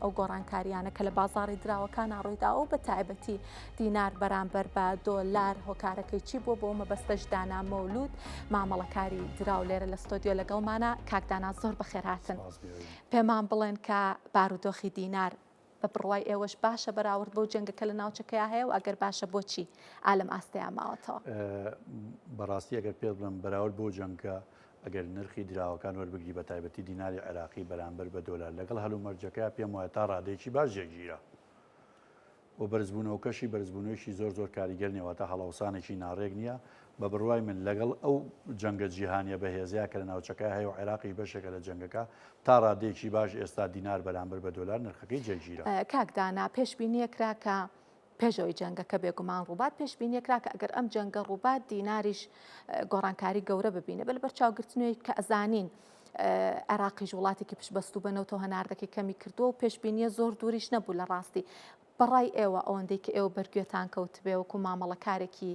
ئەو گۆڕانکارییانە کە لە بازاڕی دراوەکانا ڕوویداوە و بە تایبەتی دینار بەرامبەر بە دۆلار هۆکارەکەی چی بووە بۆ مەبەستەش دانا مەولود مامەڵەکاری دراو لێرە لە ستۆدیۆ لەگەڵمانە کاک دانا زۆر بەخێرهاتن پێمان بڵێن کە بارودۆخی دینار بە بڕوای ئێوەش باشە بەراورد بەو جەنگە کە لە ناوچەکەیا هەیە و ئەگەر باشە بۆچی ئا لەم ئاستەیا ماوەتەوە؟ بەڕاستی ئەگەر پێت بڵێم بەراورد بەو جەنگە ئەگەر نرخی دراوەکان وەربگری بە تایبەتی دیناری عێراقی بەرامبەر بە دۆلار لەگەڵ هەلومەرجەکەیا پێم وایە تا ڕادەیەکی باش جێگیرە و بەرزبوونەوەکەشی بەرزبوونەوەیەکی زۆر زۆر کاریگەر نیە واتە هەڵاوسانێکی ناڕێک نیە بە بڕوای من لەگەڵ ئەو جەنگە جیهانیە بەهێزەیا کە لە ناوچەکە هەیە و عێراقیش بەشێکە لە جەنگەکە تا ڕادەیەکی باش ئێستا دینار بەرامبەر بە دۆلار نرخەکەی جێگیرە. کاک دانا پێشبینیەکرا کە پێش ئەوەی جەنگەکە بێگومان ڕووبات، پێشبینیەکرا کە ئەگەر ئەم جەنگە ڕووبات دیناریش گۆڕانکاری گەورە ببینێ بە لەبەرچاوگرتنەوەی کە ئەزانین عێراقیش وڵاتێکی پشتبەستوو بە نەوتەوە هەناردەکەی کەمی کردووە و پێشبینیە زۆر دووریش نەبوو لە ڕاستی بەڕای ئێوە ئەوەندەی کە ئێوە بەرگوێتان کەوتبێ وەکو مامەڵەکارێکی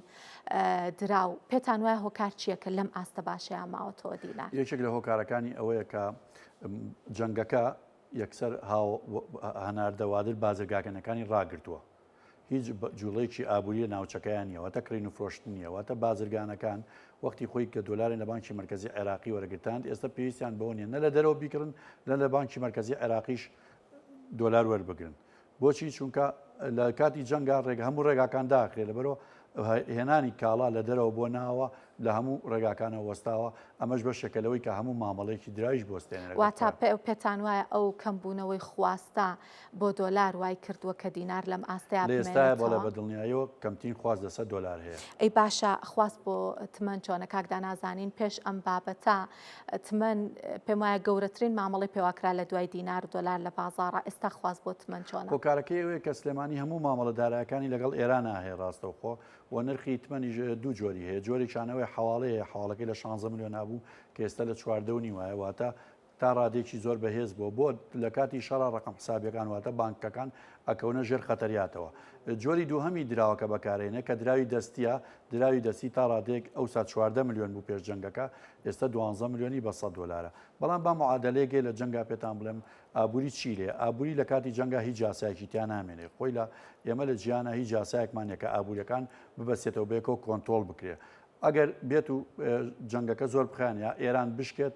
دراو پێتان وایە هۆکار چییە کە لەم ئاستە باشەیان ماوەتەوە دینار؟ یەکێک لە هۆکارەکانی ئەوەیە کە جەنگەکە یەکسەر هاو هەناردە وادر بازرگاگەنەکانی ڕاگرتووە. هیچ جوڵەیەکی ئابووری لە ناوچەکەیا نییە، واتە کڕین و فرۆشتن نییە، واتە بازرگانەکان وەختی خۆی کە دۆلاریان لە بانکی مەرکەزی عێراقی وەرەگرتاند ئێستا پێویستیان بەوە نییە نە لە دەرەوە بیکڕن نە لە بانکی مەرکەزی عێراقیش دۆلار وەربگرن. بۆچی؟ چونکە لە کاتی جەنگا ڕێگە هەموو ڕێگاکان داخرێ لەبەرەوە هێنانی کاڵا لە دەرەوە بۆ ناوە لە هەموو ڕێگاکانەوە وەستاوە ئەمەش بەشێکە لەوەی کە هەموو مامەڵەیەکی دراویش بوەستێنێ لەگەڵ واتە پێتان وایە ئەو کەمبوونەوەی خواستە بۆ دۆلار وای کردووە کە دینار لەم ئاستەیا لە ئێستایا بەڵێ بە دڵنیاییەوە کەمترین خواست لەسەر دۆلار هەیە. ئەی باشە خواست بۆ تمەن چۆنە کاک دانا زانین پێش ئەم بابەتە تمەن پێم وایە گەورەترین مامەڵەی پێواکرا لە دوای دینار و دۆلار لە بازاڕا ئێستا خواست بۆ تمەن چۆنە؟ هۆکارەکەی ئەوەیە کە سلێمانی هەموو مامەڵە دارایەکانی لەگەڵ ئێرانا هەیە ڕاستەوخۆ و نرخی تمەنیش دوو جۆری هەیە جۆرێکیان ئەوەیە حەواڵەیە هەیە حەواڵەکەی لە 16 ملیۆن بوو کە ئێستا لە 14 و نیوایە واتە تا ڕادەیەکی زۆر بەهێز بووە بۆ لە کاتی شەڕا ڕەقەم حسابیەکان واتە بانکەکان ئەکەونە ژێر خەتەریاتەوە. جۆری دووهەمی دراوەکە بەکارێنێ کە دراوی دەستیە، دراوی دەستی تا ڕادەیەک ئەوسا 14 ملیۆن بوو پێش جەنگەکە ئێستا 12 ملیۆنی بە 100 دۆلارە. بەڵام با معادەلەیەک هەیە لە جەنگا پێتان بڵێم ئابووری چی لێ ئابووری لە کاتی جەنگا هیچ یاسایەکی تیا نامێنێ خۆی لە ئێمە لە جیهانا هیچ یاسایەکمان نیە کە ئابووریەکان ببەستێتەوە بەیەکەوە کۆنترۆڵ بکرێ ئەگەر بێت و جەنگەکە زۆر بخایەن یا ئێران بشکێت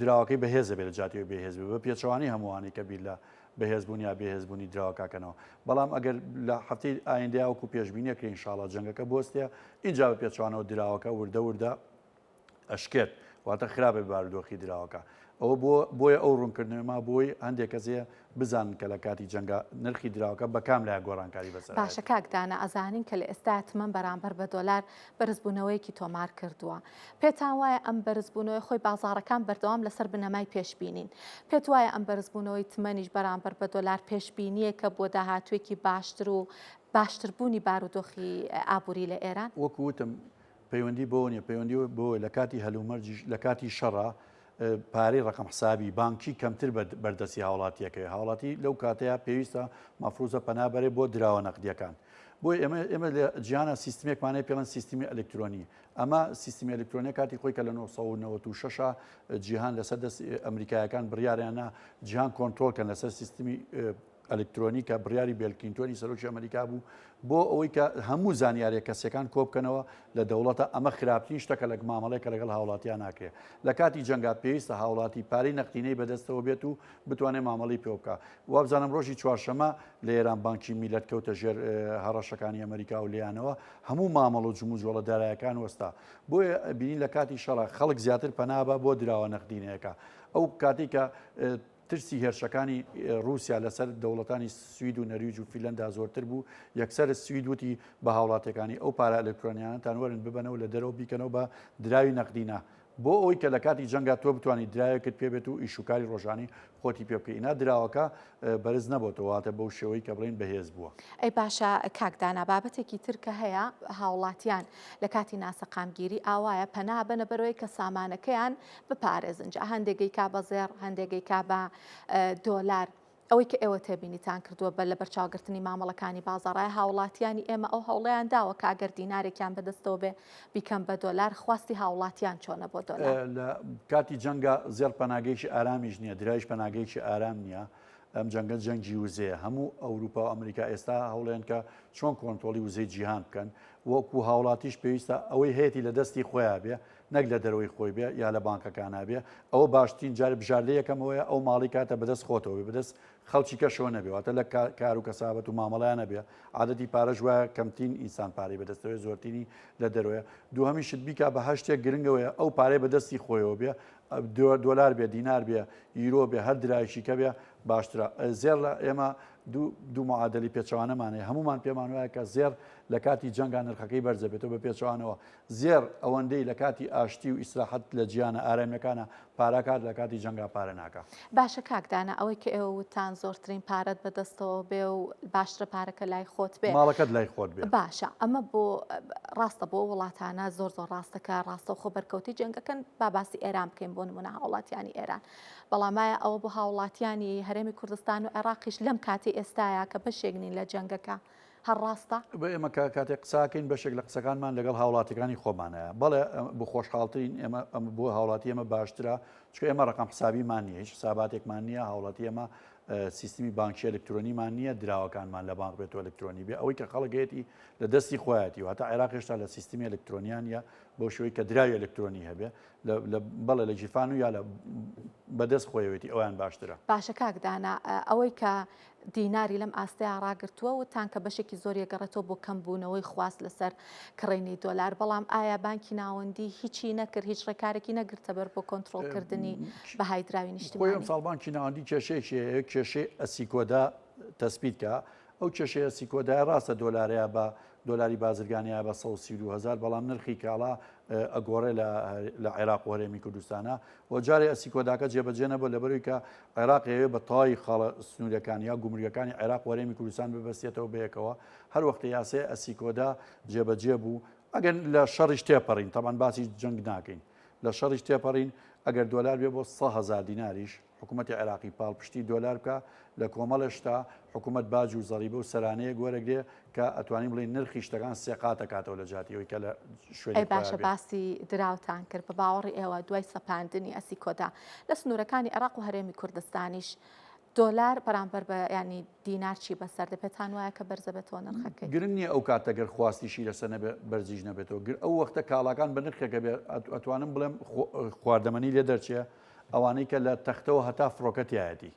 دراوەکەی بەهێز دەبێت لە جیاتی ئەوەی بێهێز بێت، بە پێچەوانەی هەمووانەی کە بیر لە بەهێزبوون یا بێهێزبوونی دراوەکە کەنەوە. بەڵام ئەگەر لە هەفتەی ئایندەیا وەکو پێشبینی ئەکرێ ئینشاڵا جەنگەکە بوەستێ، ئینجا بە پێچەوانەوە دراوەکە وردە وردە ئەشکێت، واتە خراپە بارودۆخی دراوەکە. ئەوە بۆ بۆیە ئەو ڕوونکردنەوەی ما بۆی هەندێک کەس هەیە بزانن کە لە کاتی جەنگا نرخی دراوەکە بە کام لایە گۆڕانکاری بەسەر باشە کاک دانا ئەزانین کە لە ئێستا تمەن بەرامبەر بە دۆلار بەرزبوونەوەیەکی تۆمار کردووە. پێتان وایە ئەم بەرزبوونەوەی خۆی بازاڕەکان بەردەوام لەسەر بنەمای پێشبینین. پێت وایە ئەم بەرزبوونەوەی تمەنیش بەرامبەر بە دۆلار پێشبینییەکە بۆ داهاتوویەکی باشتر و باشتربوونی بارودۆخی ئابووری لە ئێران؟ وەکو وتم پەیوەندی بەوە نیە، پەیوەندی بەوەیە لە کاتی هەلومەرجیش لە کاتی شەڕا پارەی ڕەقەم حسابی بانکی کەمتر بەردەستی هاوڵاتیەکەوێ، هاوڵاتی لەو کاتەیە پێویستە مەفروزە پەنا بەرێ بۆ دراوە نەقدیەکان. بۆیە ئێمە ئێمە لە جیهانا سیستمێکمان هەیە پێڵێن سیستمی ئەلکترۆنی ئەمە سیستمی ئەلکترۆنیە کاتی خۆی کە لە 1996 جیهان لەسەر دەست ئەمریکایەکان بڕیاریاننا جیهان کۆنترۆڵ کەن لەسەر سیستمی ئەلکترۆنی کە بڕیاری بیل کلینتۆنی سەرۆکی ئەمریکا بوو بۆ ئەوەی کە هەموو زانیاریە کەسیەکان کۆبکەنەوە لە دەوڵەتە ئەمە خراپترین شتە کە لە مامەڵەیە کە لەگەڵ هاوڵاتیان ناکرێ لە کاتی جەنگا پێویستە هاوڵاتی پارەی نەختینەی بەدەستەوە بێت و بتوانێت مامەڵەی پێ بکا وابزانم ڕۆژی چوارشەمە لە ئێران بانکی میلەت کەوتە ژێر هەڕەشەکانی ئەمریکا و لێیانەوە هەموو مامەڵە و جموجۆڵە دارایەکان وەستا بۆیە بینین لە کاتی شەڕا خەڵک زیاتر پەنابە بۆ دراوە نەختینەیەکە ئەو کاتێک کە ترسی هێرشەکانی ڕووسیا لەسەر دەوڵەتانی سوید و نەرویج و فینلەندا زۆرتر بوو، یەکسەر سوید وتی بە هاوڵاتیەکانی ئەو پارە ئەلکترۆنیانەتان وەرن ببەنەوە لە دەرەوە بیکەنەوە بە دراوی نەقدینە بۆ ئەوەی کە لە کاتی جەنگا تۆ بتوانی دراوێکت پێ بێت و ئیش و کاری ڕۆژانی خۆتی پێ بکەی ئینا دراوەکە بەرز نەبۆتەوە واتە بەو شێوەی کە بڵێین بەهێز بووە. ئەی باشە کاک دانا بابەتێکی تر کە هەیە هاوڵاتیان لە کاتی ناسەقامگیری ئاوایە پەنا بەنە بەرەوەی کە سامانەکەیان بپارێزن جا هەندێک ئەیکا بە زێڕ هەندێک ئەیکا بە دۆلار ئەوەی کە ئێوە تێبینیتان کردووە بە لەبەرچاوگرتنی مامەڵەکانی بازاڕ ئایا هاوڵاتیانی ئێمە ئەو هەوڵەیان داوە کە ئەگەر دینارێکیان بەدەستەوە بێ بیکەن بە دۆلار خواستی هاوڵاتیان چۆنە بۆ دۆلار؟ لە کاتی جەنگا زێڕ پەناگەیەکی ئارامیش نییە دراویش پەناگەیەکی ئارام نییە. ئەم جەنگە جەنگی وزەیە هەموو ئەوروپا و ئەمریکا ئێستا هەوڵێن کە چۆن کۆنترۆڵی وزەی جیهان بکەن وەکو هاوڵاتیش پێویستە ئەوەی هەیەی لە دەستی خۆیان بێ نەک لە دەرەوەی خۆی بێ یا لە بانکەکانە بێ ئەوە باشترین جار بژاردە یەکەمەوەیە ئەو ماڵی کاتە بەدەست خۆتەوە بێ بەدەست خەڵکی کەشەوە نەبێ واتە لە کار و کەسابەت و مامەڵەیان نەبێ عادەتی پارەش وایە کەمترین ئینسان پارەی بەدەستەوەی زۆرترینی لە دەرەوەیە دووهەمی شت بیکا بە هەر شتێک گرنگەوەیە ئەو پارەی بەدەستی خۆیەوە بێ دۆلار بێ دینار بێ یورۆ بێ هەر دراوێکی کە بێ باشترە زێڕ لە ئێمە دوو معادلی پێچەوانەمان هەیە هەمومان پێمان وایە کە زێڕ لە کاتی جەنگا نرخەکەی بەرزە بێتەوە بە پێچەوانەوە زێڕ ئەوەندەی لە کاتی ئاشتی و ئیسراحەت لە جیانە ئارامیەکانە پارە کات لە کاتی جەنگا پارە ناکا. باشە کاک دانا ئەوەی کە ئێوە وتتان زۆرترین پارەت بە دەستەوە بێ و باشترە پارەکە لای خۆت بێ. ماڵەکەت لای خۆت بێ. باشە ئەمە بۆ ڕاستە بۆ وڵاتانە زۆر زۆر ڕاستە کە ڕاستەوخۆ بەرکەوتەی جەنگەکەن با باسی ئێران بکەین بۆ نمونە هاوڵاتیانی ئێران بەڵام ئایا ئەوە بۆ هاوڵاتیانی هەرێمی کوردستان و عێراقیش لەم کاتی ئێستایا کە بەشێک نین لە جەنگەکە هەر ڕاستە؟ بۆ ئێمە کە کاتێک قساکەین بەشێک لە قسەکانمان لەگەڵ هاوڵاتیەکانی خۆمانەیە بەڵێ بۆ خۆشحاڵترین ئێمە ئەم بۆ هاوڵاتی ئێمە باشترە چونکە ئێمە ڕقم حسابیمان نییە هیچ حساباتێکمان نییە هاوڵاتی ئێمە سیستمی بانکی ئەلکترۆنیمان نییە دراوەکانمان لە بانک بێت و ئەلکترۆنی بێ ئەوەی کە خەڵکێتی لە دەستی خۆیەتی واتە عێراق هێشتا لە سیستمی ئەلکترۆنیان نیە بۆ شوەی کە دراوی ئەلکترۆنی هەبێ بەڵێ لە گیرفان و یا لە بەدەست خۆیەوەتی ئەویان باشترە. باشە کاک دانا ئەوەی کە دیناری لەم ئاستەیا ڕاگرتووە وتان کە بەشێکی زۆری ئەگەڕێتەوە بۆ کەمبوونەوەی خواست لەسەر کڕینی دۆلار، بەڵام ئایا بانکی ناوەندی هیچی نەکرد، هیچ ڕێکارێکی نەگرتەبەر بۆ کۆنترۆڵکردنی بەهای دراوی نیشتمانی؟ خۆی ئەمساڵ بانکی ناوەندی کێشەیەکی هەیە، کێشەی ئەسیکۆدا تەسبیت کا، ئەو کێشەی ئەسیکۆدایە ڕاستە دۆلارەیە بە دۆلاری بازرگانیە بە 132 هەزار بەڵام نرخی کاڵا ئەگۆڕێ لە عێراق و هەرێمی کوردستانە و جارێ ئەسیکۆداکە جێبەجێ نەبوو لەبەروی کە عێراق ئەیەوێ بە تەواوی خاڵە سنووریەکان یا گومرگەکانی عێراق و هەرێمی کوردستان ببەستێتەوە بەیەکەوە هەر وەختە یاسای ئەسیکۆدا جێبەجێ بوو ئەگەر لە شەڕیش تێپەڕین تەبعەن باسی جەنگ ناکەین لە شەڕیش تێپەڕین ئەگەر دۆلار بێ بۆ 100 هەزار دیناریش حکوومەتی عێراقی پاڵپشتی دۆلار بکا لە کۆمەڵێ شتا حکوومەت باج و زەریبە و سەرانەیەک وەرەگرێ کە ئەتوانین بڵێین نرخی شتەکان سێقات ئەکاتەوە لە جیاتی ئەوەی کە لە شوێنی ئەی خۆیا باشە بێ. باسی دراوتان کرد، بە باوەڕی ئێوە دوای سەپاندنی ئەسیکۆدا لە سنوورەکانی عێراق و هەرێمی کوردستانیش دۆلار بەرامبەر بە یانی دینار چی بەسەر دێ؟ پێتان وایە کە بەرزەبێتەوە نرخەکەی؟ گرنگ نییە ئەو کاتە گەر خواستیشی لەسەر نەبێ بەرزیش نەبێتەوە گر ئەو وەختە کاڵاکان بە نرخێکە بێ ئەتوانم بڵێم خواردەمەنی لێ دەرچێ ئەوانەی کە لە تەختەوە هەتا فڕۆکە تایەتی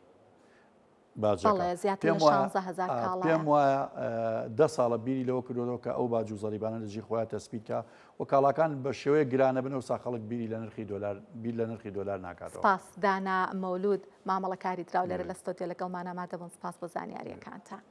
باجەکە بەڵێ زیاتر پێم لە وایە 16 هەزار کاڵایە. پێم وایە دە ساڵە بیری لەوە کردوەوە کە ئەو باج و زەریبانە لە جێی خۆیان تەسبیت کا و کاڵاکان بە شێوەیەک گرانە بن ئەوسا خەڵک بیری لە نرخی دۆلار بیر لە نرخی دۆلار ناکاتەوە. سپاس دانا مەولود مامەڵەکاری دراو لێرە لە ستۆدیۆ لەگەڵمان ئامادە بوون سپاس بۆ زانیارییەکانتان.